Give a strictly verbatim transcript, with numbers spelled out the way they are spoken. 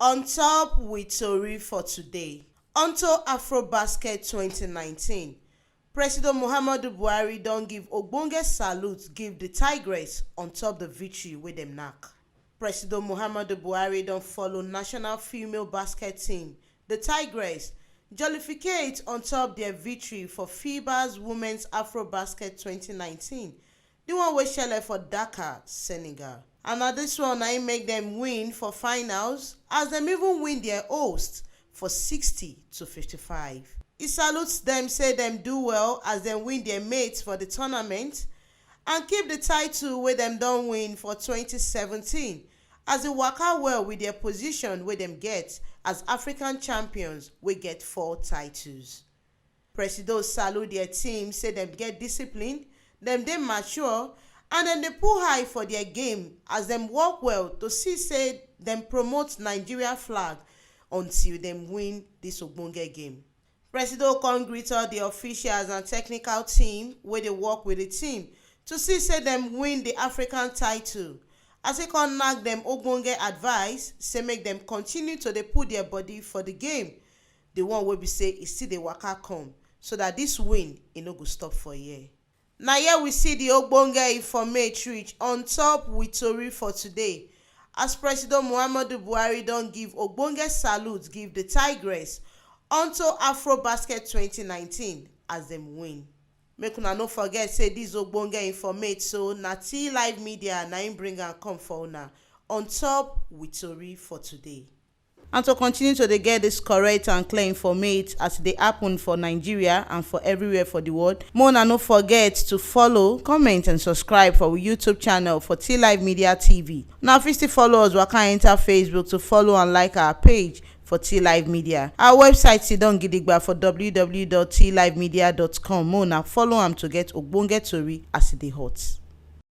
On top with tori for today. Onto AfroBasket twenty nineteen, President Muhammadu Buhari don give ogbonge salute give the Tigress on top the victory wey dem knack. President Muhammadu Buhari don follow national female basket team, the Tigress, jollificate on top their victory for FIBA's Women's AfroBasket twenty nineteen, the one wey shele for Dakar, Senegal. And na this one na im make dem win for finals, as dem even win their host for sixty to fifty-five. E salute dem, say dem do well as dem win their mates for the tournament and keep the title wey dem don win for twenty seventeen, as e waka well with their position wey dem get as African champions wey get four titles. Presido salute their team, say dem get discipline, dem dey mature, and dem dey put eye for their game as dem work well to see say dem promote Nigeria flag until dem win this ogbonge game. Presido come greet all the officials and technical team wey dey work with the team to see say dem win the African title, as e come knack dem ogbonge advice, say make dem continue to dey put their body for the game, the one wey be say e still dey waka come, so that this win e no go stop for here. Na here we see the ogbonge informate reach on top with tori for today, as President Muhammadu Buhari don give ogbonge salute give the Tigress onto AfroBasket twenty nineteen as dem win. Make una no forget say this ogbonge informate so na T Live Media na im bring am come for una on top with tori for today. And to continue to dey get this correct and clear informate as e dey happen for Nigeria and for everywhere for the world, make una no forget to follow, comment and subscribe for our YouTube channel for T Live Media T V. Una fit still follow us waka enter Facebook to follow and like our page for T Live Media. Our website still don gidigba for w w w dot t live media dot com. Make una follow am to get ogbonge tori as e dey hot.